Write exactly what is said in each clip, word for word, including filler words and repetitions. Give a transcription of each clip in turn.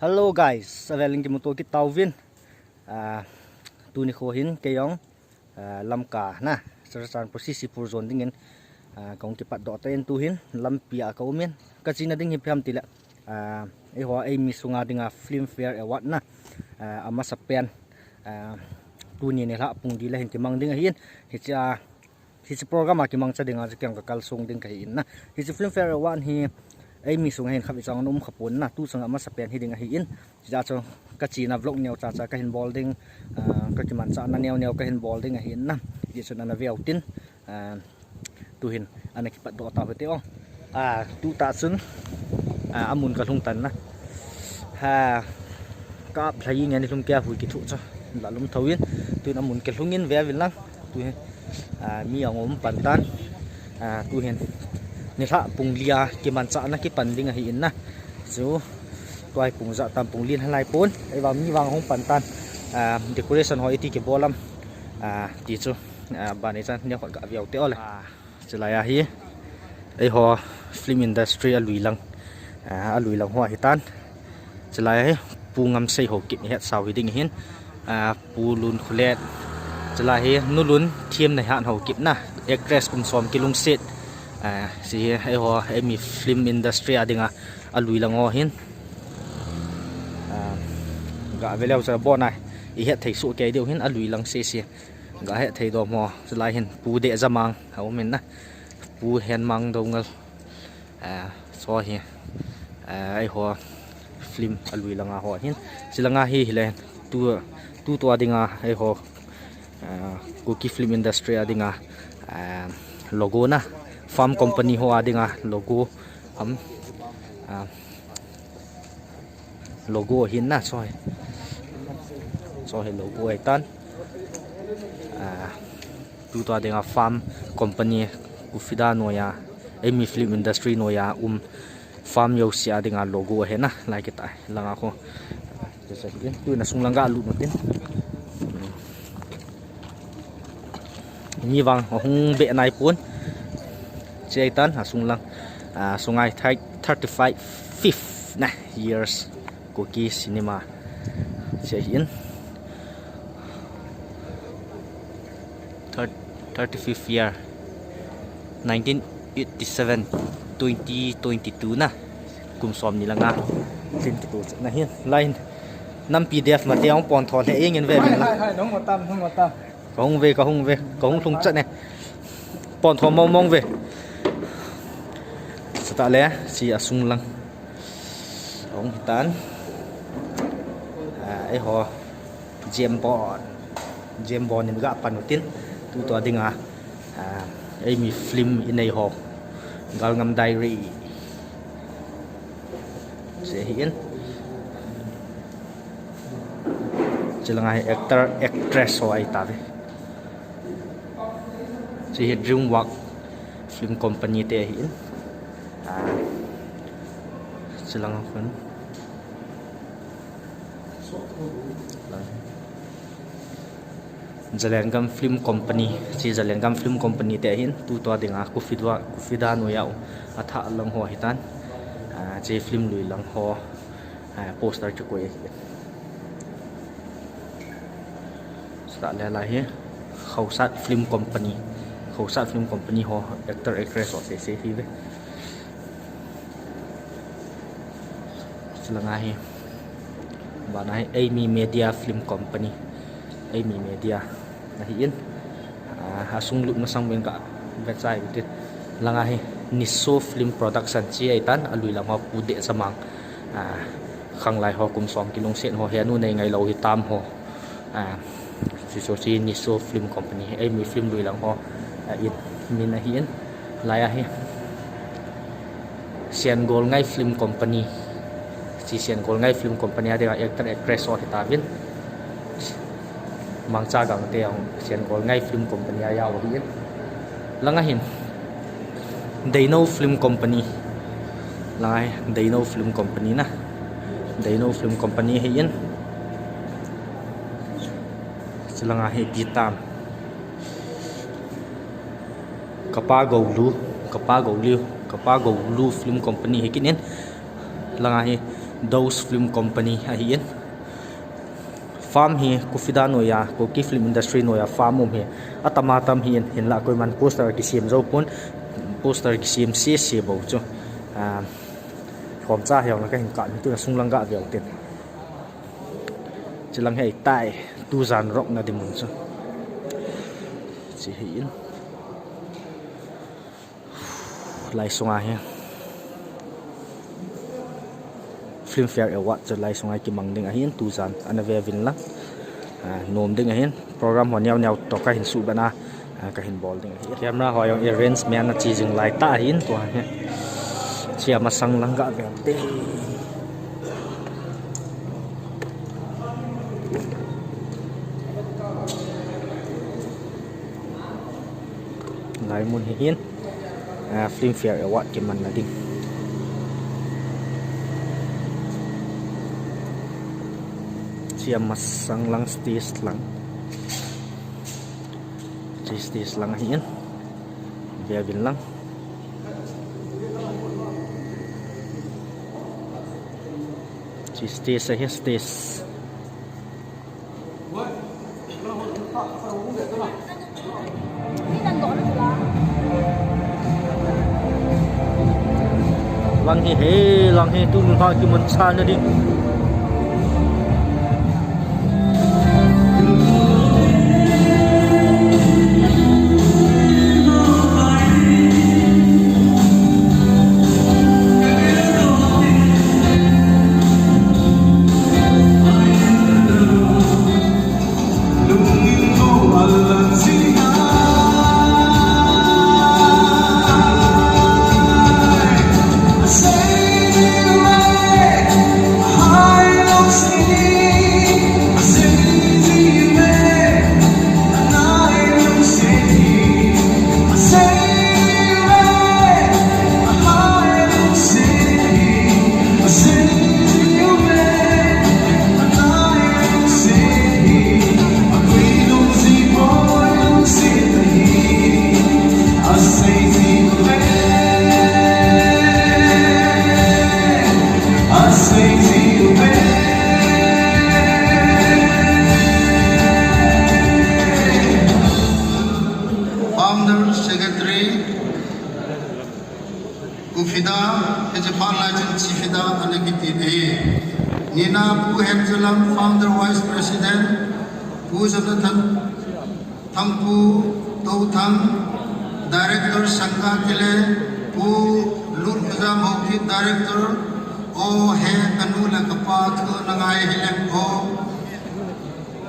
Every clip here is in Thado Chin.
Hello guys, avel in kimuto kit tauvin. Ah, tuni kho hin kei jong, ah, Lamka na, Churachandpur C C Pur zone dingin, ah, kahung kipat doh tan tuhin, lampi a ka um in. Ka chena ding hi ipi ham tile, ah, eiho, eimi sunga dinga Filmfare Award na, ah, amasapen, ah, tuni nilhah pung li le hin kimang ding ahin. Hiche a, hiche program a kimangcha dinga chu kei jong ka kalsong ding kahi in na. Hiche Filmfare Award hi eimi sunga hin khatvei chang ana um khapon na, tu chang amasapen hi ding ahi in. Hijeh chun ka chena vlog neocha cha kahin bol ding, ah, ka kimanchahna neo neo kahin bol ding ahi in na. Hijeh chun ana veu tin, ah, tuhin ana kipat doh tau hite o. Ah, tutah chun, ah, amun ka lhung tan na. Ha, ka ap lhai nge ni lhung kei a hui kithu chu. La lum thou in, tuin amun ka lhung in ve uvin lang. Tuhin, ah, mi jong um pan tan. Ah, tuhin, nilhah pung li a kimanchahna kipan ding ahi in na. Chu, tua hi pung ja tam, pung li na lai pon. Ahivang mi vang hung pan tan. Ah, decoration ho iti kibol am. Ah, ti chu, ah, ban ichan neo khat ga veu te o le. Ah, chulai a hi, eiho film industry a lui lang, ah, a lui lang ho ahi tan. Chulai a hi, Pu Ngamsei Haokip i het sau hi ding ahin. Ah, Pu Lunkholet. Chulai hi, Nu Lun Themnaihan Haokip na, actress kum som kilungset. Ah, hiche hi, eiho, eimi film industry a dinga, a lui lang ho ahin. Ah, ga ve leu chu abon a i het thei soh kei diu ahin, a lui lang sese. Ga het thei dom ho, chulai hin Pu Dehjamang a um in na. Pu Henmang Doungel. Ah, chu hi, ah, eiho film a lui langa ho ahin. Chulanga hi hile tu, tutua dinga eiho, ah, Kuki film industry a dinga, ah, logo na, farm company ho a dinga logo ham, ah, logo ahin na, chu hi. Chu hi logo ahi tan. Ah, tutua dinga farm company, Kufida noiya, eimi film industry noiya um farm jouse a dinga logo ahi na, lai kit a, langa kho. Tuin asung lang ga lut utin. Mi vang ahung be nai pon. Hiche ahi tan, asung lang. Ah, sunga hi thirty-five fifth na years Kuki cinema. Hiche ahi in. Thir-, thirty-fifth year. Nineteen eighty-seven, twenty twenty-two na. Kum som ni langa. Film kitu na hin. Line. Nam P D F mate ong pon tho le ing in ve min la. Hai, hai, hai, nong tam, nong tam. Ka hung ve, ka hung ve, ka hung lhung chat ne. Pon tho mong mong ve. Sata le, hiche asung lang. Hung hi tan. Ah, eiho. James Bond. James Bond in ga pan utin. Tutua dinga. Ah, eimi film i nei ho. Galngam Diary. Hiche ahi in. Chulanga hi actor, actress ho ahi tave. Hiche hi DreamWorks Film Company te ahi in. Ah, chulanga khun. Zalengam Film Company, hiche Zalengam Film Company te ahin, tutua dinga Kufida, Kufida noiya u athah lang ho ahi tan. Ah, hiche film lui lang ho, ah, poster chu koi ahi. Sata le lai hi, Khosat Film Company, Khosat Film Company ho, actor, actress ho sese hi ve. Chulanga hi. Bana hi Eimi Media Film Company. Eimi Media. Ahi in. Ah, asung lut masang ven ka vetsai utin. Langa hi Nisso Film Production hiche ahi tan, alui lang ho Pu Dehjamang. Ah, khanglai ho kum som kilungset ho, henu nei ngai lou hi tam ho. Ah, hiche chu hiche Nisso Film Company, eimi film lui lang ho, ah, in, min ahi in, lai ahi. Siangolngai Film Company. Hiche Siangolngai Film Company a dinga actor actress ho ahi tauvin. Mangcha Gangte jong Siangolngai Film Company a jao ahi in. Langa hin Deino Film Company. Langa hi Deino Film Company na. Deino Film Company ahi in. Chulanga hi Bitam. Kapa Goulu, Kapa Goulu, Kapa Goulu Film Company ahi kit in. Langa hi Dose Film Company ahi in. Farm hi Kufida noiya, Kuki Film Industry noiya farm um hi. Atam atam hi in, hinlah koiman poster kisem jou pon, poster kisem sese bou chu. Ah, khomcha hiong la kahin kap hi tun asung lang gaveu tin. Chilang hi tai, tujan rock na ding mun chu. Chi hi in. Lai sunga hi Filmfare Award chu lai sunga kimang ding ahin, tujan ana ve uvin lang. Ah, nom ding ahin, program ho neo neo toh kahin suhbena, ah, kahin bol ding ahin. Camera ho jong arrangement achi jing lai tah ahin, tua hi. Chia masang lang gaveu te. Lai mun hi hin, ah, Filmfare Award kimanna ding. Chia masang lang stage lang. Chi stage lang ahi in. Ve uvin lang. Chi stage ahi, stage. Lang hi he, lang hi tu mun pha kimanchah na ding. Founder, Secretary, Kufida, hiche phat lai chun Chifida ana kiti ahi. Nina Pu Henjalam, Founder Vice President, Pu Jonathan Thangpu Touthang, Director Sangha Kile, Pu Lutkhojam Haokip, Director, O he kanu le kapa thu na ngai hileng o.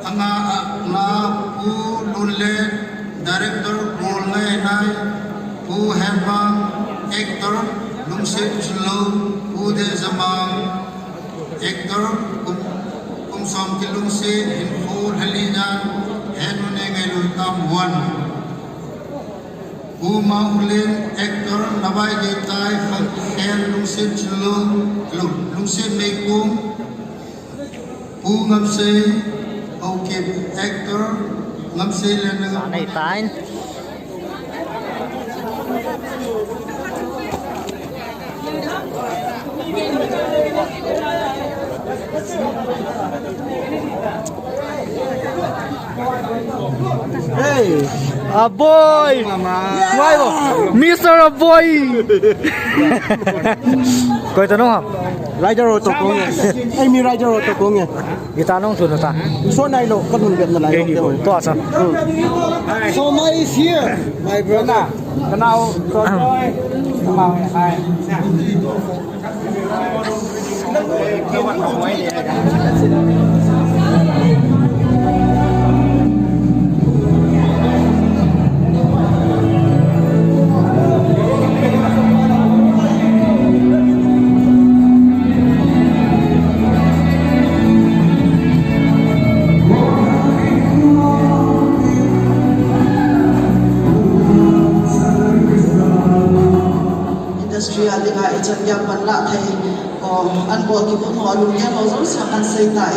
Anga a na Pu Lunle, Director Golngainai, Pu Henbang, Actor Lungset Chunlou, Pu Dejamang, Actor Kum, Kumsomkil Lungset, Hinkho Lhalijan, Henune Ngailoi Tam one. Pu Maulin, Actor Navai Geitai, Khangkhel Lungset Chunlou, Lung, Lungset Meikum, Pu Ngamsei, Haokip, Actor Ngamsei le na Nei tain. Hey, Aboy! Why, Mister Aboy! Koi tanu ham? Rider auto kong e. Ei, mi rider auto kong e. Guitar nong tun ta. So nai lo, ka nun bet na lai lo. To asa. Hmm. So my is here, my brother. Kana, kana, so joy. Kana, hi. Industry a dinga ichan gei pan la thei, o, an bol kibon ho, alunggel ho jouse ahin sei tan,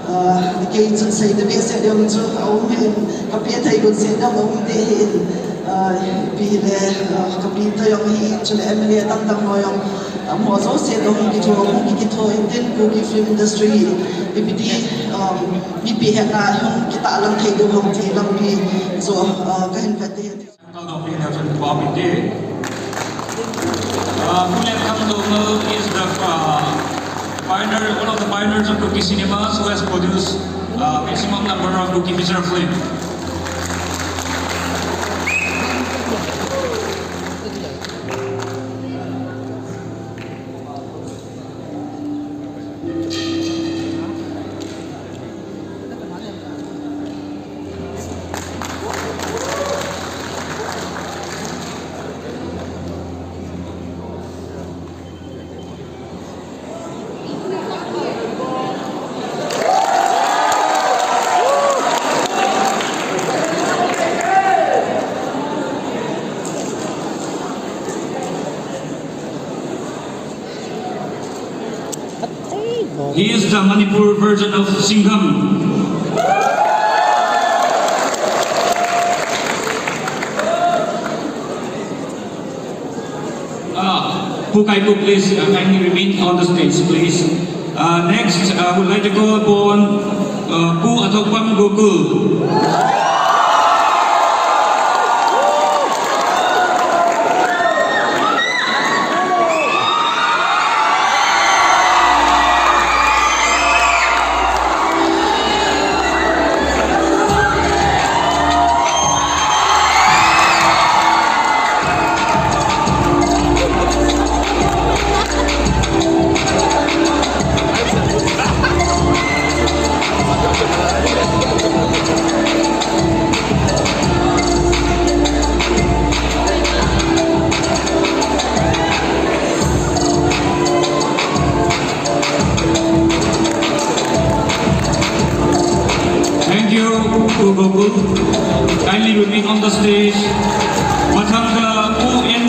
ah, kei chun seina behseh ding chu aum in, ka pi thei lut se ding aum ding ahin, ah, pi le, ah, ka pi toh jong ahin, chule M L A tamtah ho jong, Amaho jouse kahung kicho, hung kikitho intin Kuki film industry ipi ti, um, mipi hetna hung kitahlang thei diu ham ti lampi joh, uh, kahin vet ding. Uh, Pu Lenkham Doungel is the, uh, pioneer, one of the pioneers of Kuki cinemas who has produced, uh, maximum number of Kuki feature film. He is the Manipur version of Singham. Ah, Pu Kaikuk, please, uh, kindly remain on the stage, please. Uh, next, uh, I would like to call upon, uh, Pu Athokpam Gokul. Thank you, Pu Gokul. Kindly remain on the stage. Mathangda Pu N,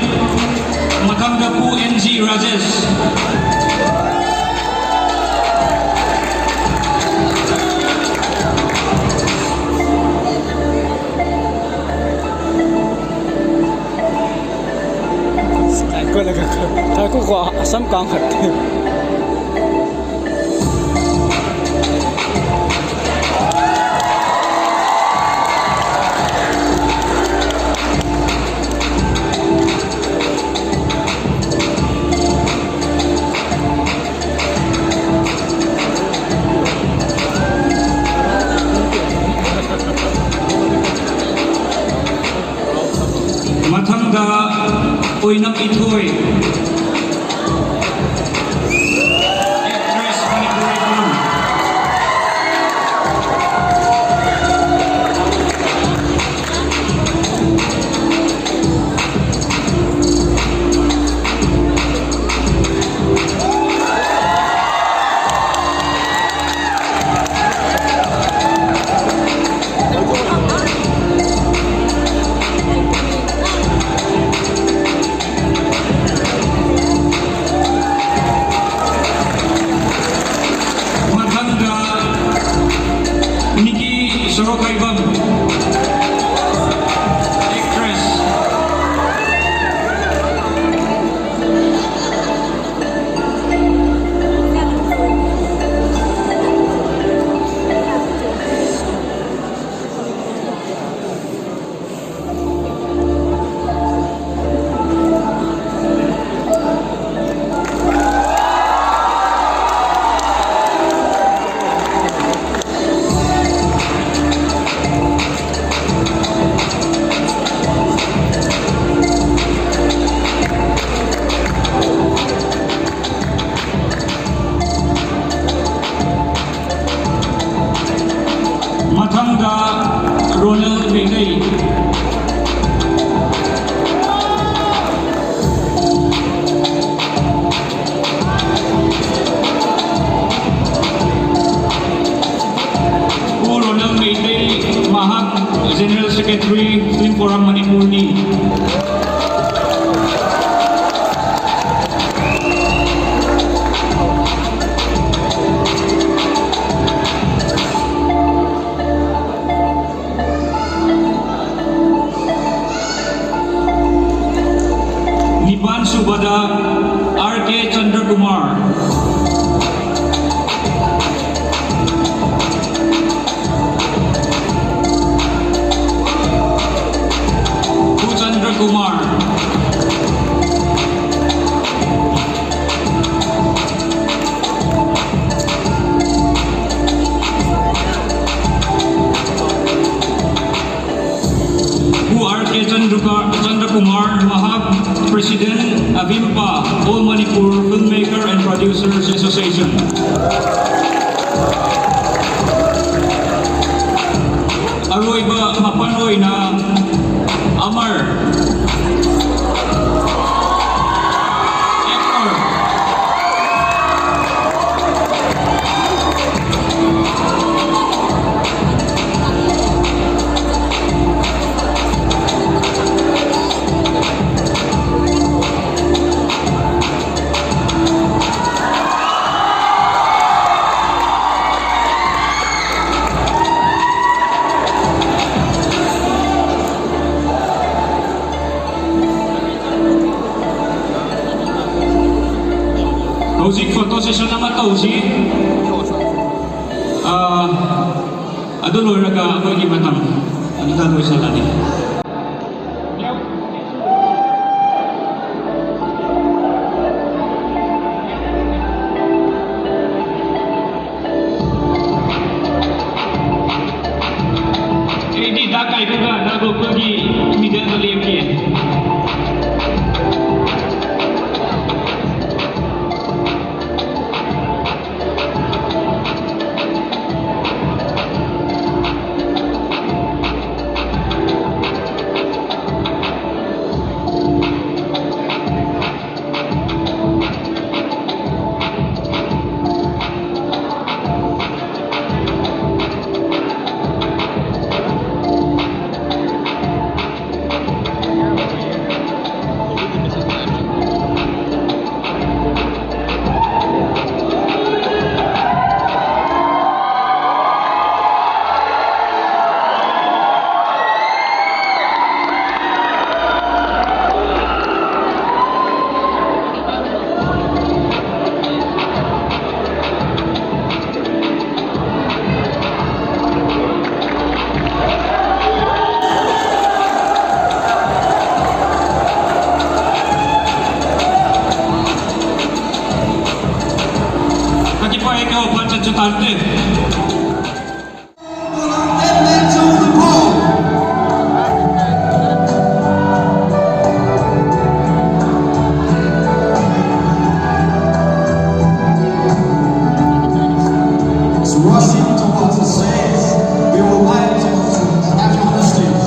Mathangda Pu N G Rajesh. Ko la ka, ta ko ko asam kang khat. Mathangda Oinam Ithoi. Actress, Manipuri film. Mathangda Nikki Sorokaibam, actress. Mathangda Ronald Meitei. Pu Ronald Meitei, mahak General Secretary, Film Forum Manipur ni. Nipan subada R K Kumar Mahak, President, AVIMPA, All Manipur Filmmaker and Producers Association. Aroiba mapan oina Amar, actor. Hojik photo session ama touse. Ah, adu loiraga akoigi matang. Adu ta loisalani. Edi dakai ko ga na go ko gi mi den to lem ki. Kaki pa eka o pancha chutante. Rushing towards the stage, we would like to have you on the stage.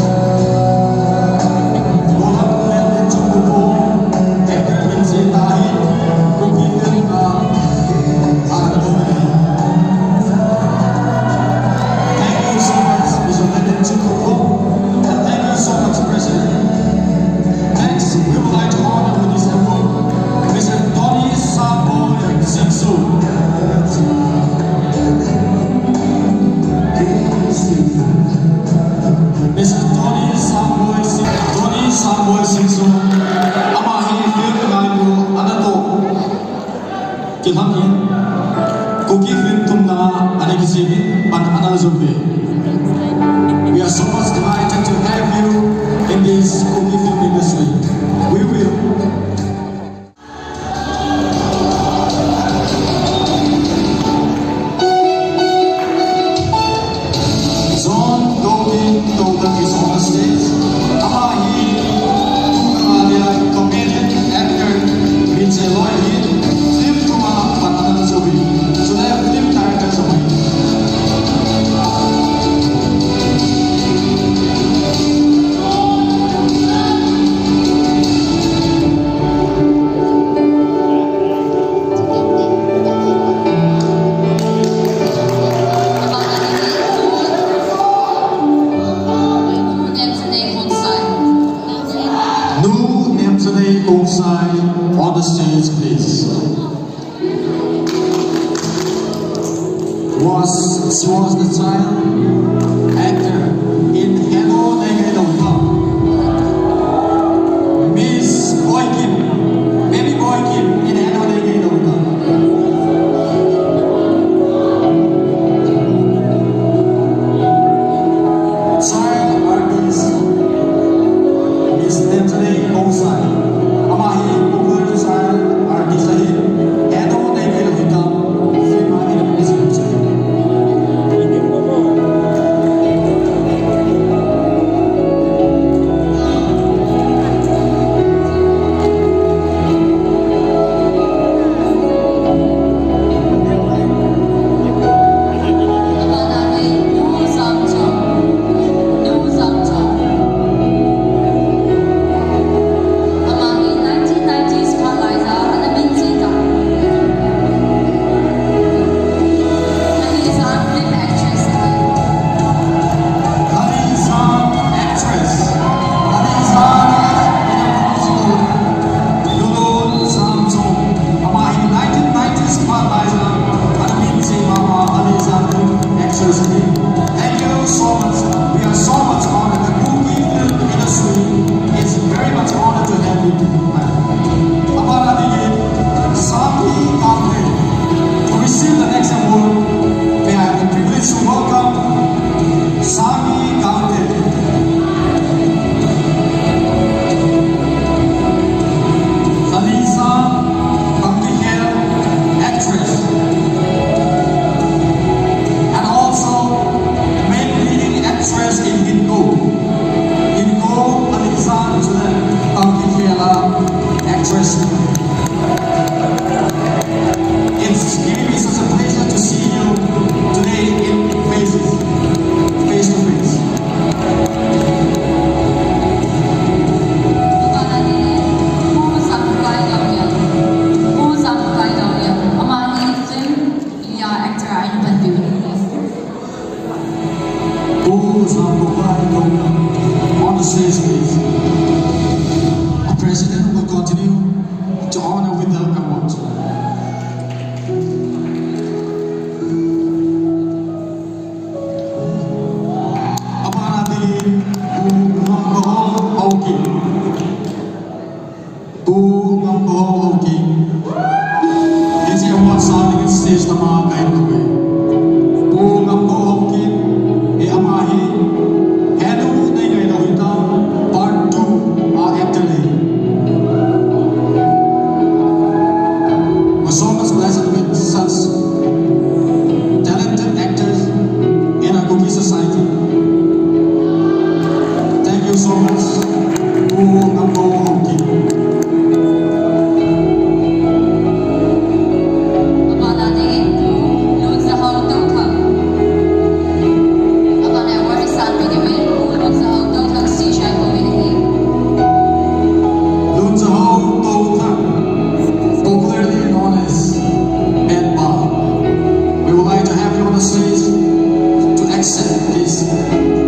Golap Lele Chungubo, Edgar Lindsay Tahi, Kuki Filmpa, Thank you so much, Mister Lele Chungubo, and thank you so much, President. Next, we would like to honor with this award Mister Tony Samboy Singsu. Mister Tony Samboy Sing-, Tony Samboy Singsu. Ama hi film ngai lo anato. Kilhang in, Kuki film tumna ana kisei in, pan ana jumbe. We are so much delighted to have you in this Kuki film industry. We will John Golding Total is on the stage. Ama hi, tumna dia comedian, actor, Rinse Loi hi, film tuma patna subi. Sule film director subi. Nu Nemsanei Kongsai on the stage, please. Was, she was the child actor in Heno Neigei Longkam. Miss Boy Kim, Baby Boy Kim in Heno Neigei Longkam. Child artist, Miss Nemsanei Kongsai. Ama hi popular child artist ahi. Heno Neigei Longkam film a in a present. On the stage, please. Our president will continue to honor with the award. Abana dingin, Pu Ngamkahol Haokip. Pu Ngamkahol Haokip. Hiche award sah dingin stage lama kahin koi. Pu Ngamkahol Haokip, hi ama hi, Henu Neingailou Hitam, part two a actor ahi. We're so much blessed with such talented actors in our Kuki society. Thank you so much, Pu Ngamkahol Haokip. Abana dingin Pu Lunzahao Touthang. Abana award sah dingin Pu Lunzahao Touthang stage a kahin koi. Lunzahao Touthang, popularly known as Benba. We would like to have you on the stage to accept this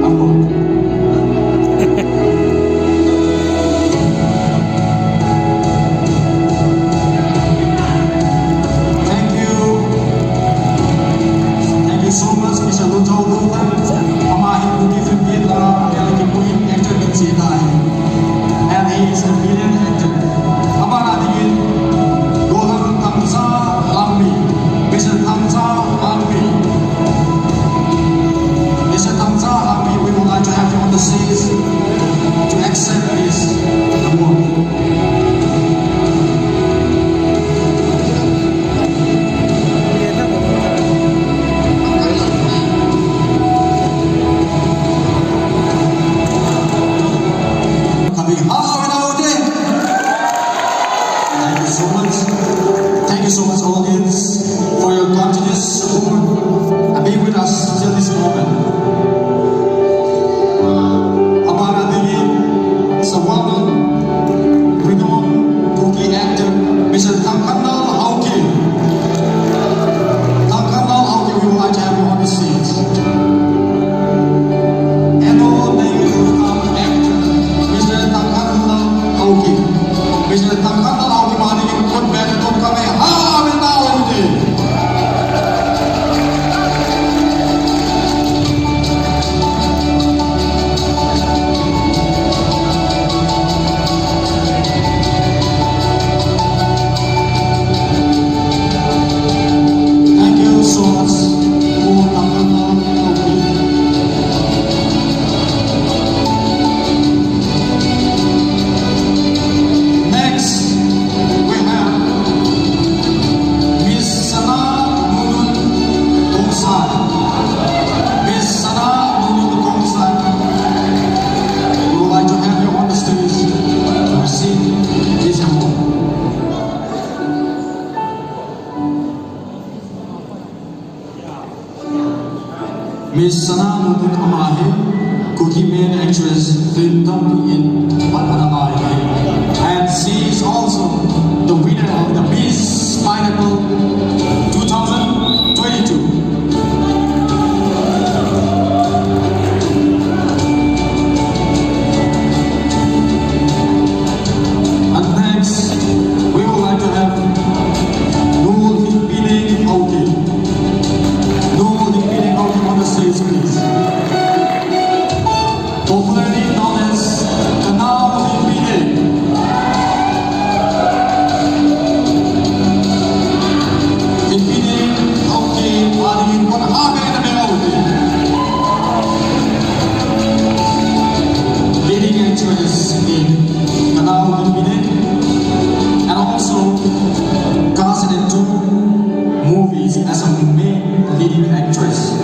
award. Thank you. Thank you so much, Mister Lunzahao Touthang. Ama hi Kuki film bit a, a kipuiyin actor min jeh ahi. And he is a brilliant actor. Abana dingin, Golhang Thangcha Hangmi, Mister Thangcha Hangmi. Mister Thangcha Hangmi, we would like to have you on the stage to accept this award. Thank you so much. Thank you so much, audience, for your continuous support and being with us till this moment. Abana dingin, sa well-known, renowned Kuki actor, Mister Thangkhanlal Haokip. Thangkhanlal Haokip, we would like to have you on the stage. Henu Neingailou Hitam actor, Mister Thangkhanlal Haokip. Mister Thangkhanlal Haokip, abana dingin, kon beh, kon kame, ha, ha, ha, ha. Thank you so much. Next, we have Miss Sana Nunun Kongsai. Miss Sana Nunun Kongsai. We would like to have you on the stage to receive this award. Miss Sana Nunun, ama hi Kuki main actress film Tampi in Pathanamai. And she is also the winner of the Miss Pineapple two thousand twenty-two. And next, we would like to have Nulhingpineng Haokip. Nulhingpineng Haokip on the stage, please. Popularly known as Kanao Hingpineng. Hingpineng Haokip, adingin kon ha beh na beh uti. Leading actress in Kanao Hingpineng, and also cast in two movies as a main leading actress.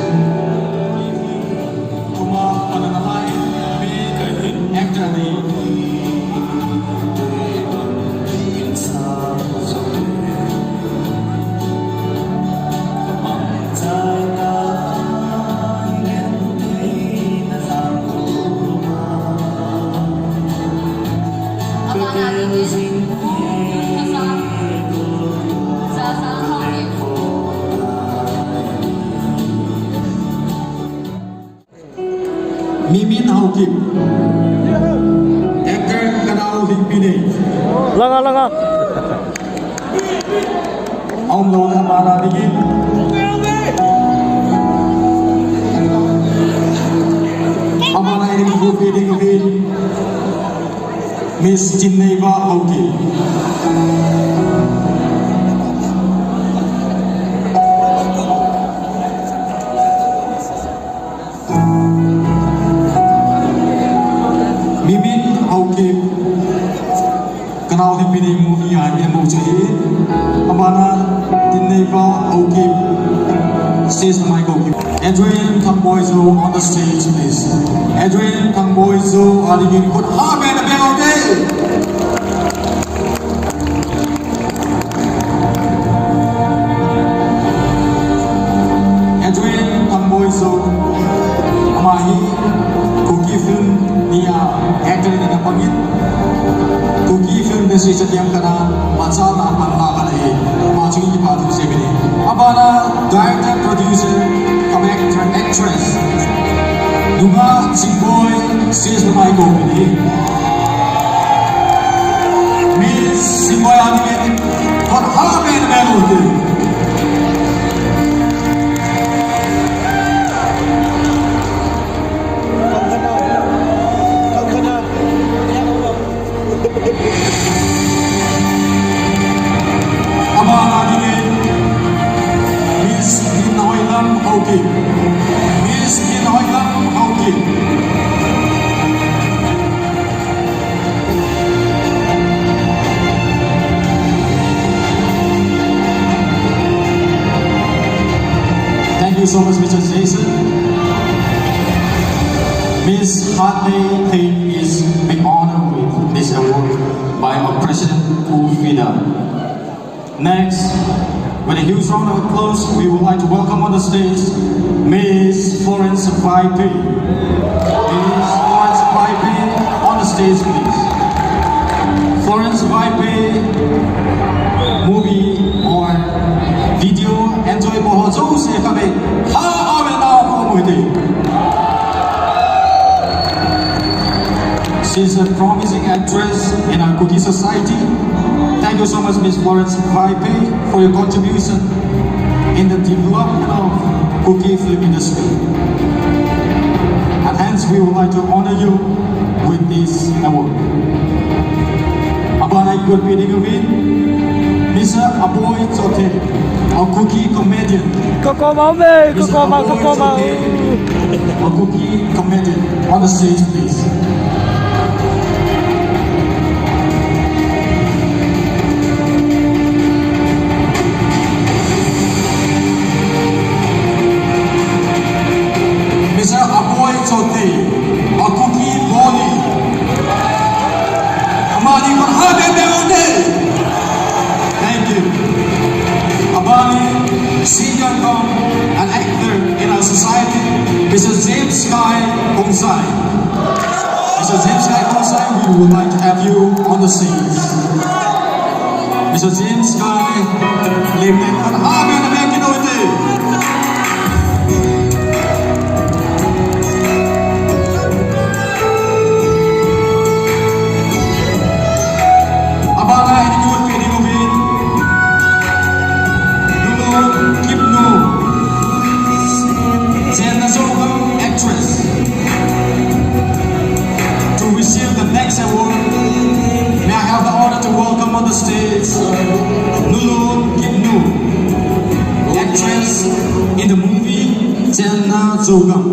Mimin Haokip. Actor Kanao Lingpinei. Langa, langa. Aumlou le amana dingin. Amana in gu pe ding uvin. Miss Chinneiva Haokip. Mimin Haokip, Kanao Lingpinei movie a emo chahi. Amana Chinneiva Haokip, stage na mai ko. Adrian Thangboijo on the stage, please. Adrian Thangboijo, a dingin khut ha beng beng ute. Adrian Thangboijo, ama hi Kuki film nia actor in ana pangin, Kuki film industry chatiam kana, machal na pan la kana hi, ama chunga kipa thu seibeni. Abana director, producer, cum actor, actress, Nunga Chingboi, stage na mai ko beni. Miss Chingboi a dingin, khut ha beng beng ute. Amana dingin, Miss Ginhoilam Haokip. Miss Ginhoilam Haokip. Thank you so much, Mister Jason. Miss Hartley Teng is being honored with this award by our President Pu Fida. Next, with a huge round of applause, we would like to welcome on the stage Miss Florence Vaiphei. Miss Florence Vaiphei, on the stage, please. Florence Vaiphei, movie or video, enjoy mo ho jouse kave. Ha, ave na ko mo de. She's a promising actress in our Kuki society. Thank you so much, Miss Florence Vaiphei, for your contribution in the development of Kuki film industry. And hence, we would like to honor you with this award. Abana i got pe ding uvin, Mister Aboi Chothe, a Kuki comedian. Ka koma me, ka Mister koma, ka Aboi koma. Chothe, a Kuki comedian. On the stage, please. Mister Aboi Chothe, a Kuki Boni. Amani kon ha beng beng ute. Thank you. Abani, singer cum an actor in our society, Mister James Kai Kongsai. Mister James Kai Kongsai, we would like to have you on the stage. Mister James Kai, lim ne kon ha beng beng kit ute. Abana i got pe ding uvin, Nulun Kipnu, Chenna Zogam actress. To receive the next award, may I have the honor to welcome on the stage Nulun Kipnu, actress in the movie Chenna Zogam.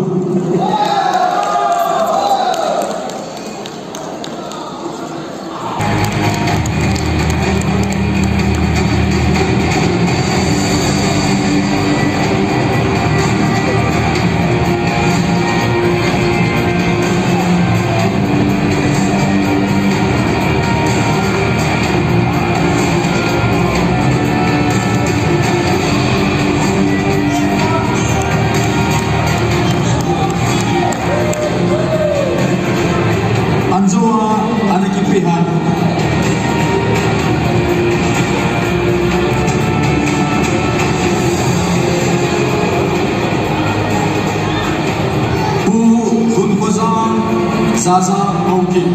Zaza Haokip.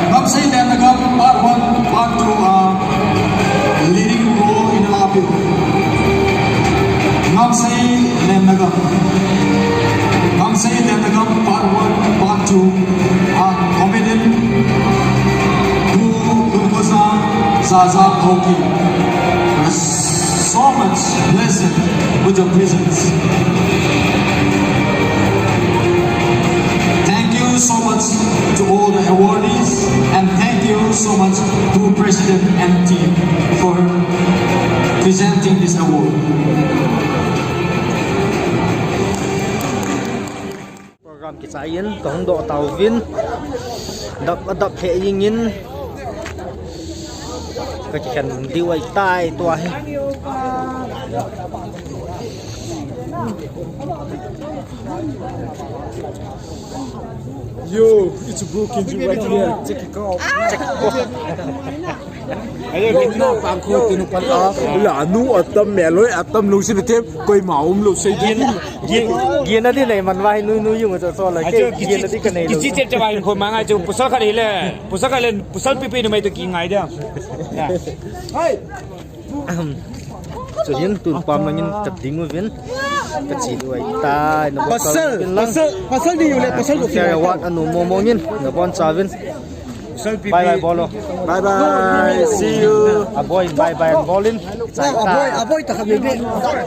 Ngamsei Lennagam part one, part two a leading role in Lapil. Ngamsei Lennagam. Ngamsei Lennagam part one, part two a comedian Pu Lunkosa Zaza Haokip. So much blessed with your presence. Thank you so much to all the awardees, and thank you so much to President and team for presenting this award. Program kichai in kahung doh tauvin, dap adap lheh jingin kakikhen diu ahitai tua hi. Yo, it's broken you right here. Check it out. Check it out. Yo, na pang ko tinu pata. La nu atam meloi atam lungsi bitem koima umlou sei. Gin, gin, gin adi nei man vai nu nu yung cho cho la. Ajo, ke gin adi ka nei lo. Kichi che che vai ko manga jo pusal khat le. Pusal khat le, pusal pipi numei to ki ngai dia. Ya. Hai. Ahem. Chuhin tun pam langin kading uvin. Kachi duai tai na. Pasal, pasal, pasal ni yule, pasal do. Kaya wat anu momongin nabon chavin. Bye bye bolo. Bye bye. See you. Aboi bye bye bolin. Aboi, aboi ta kami be.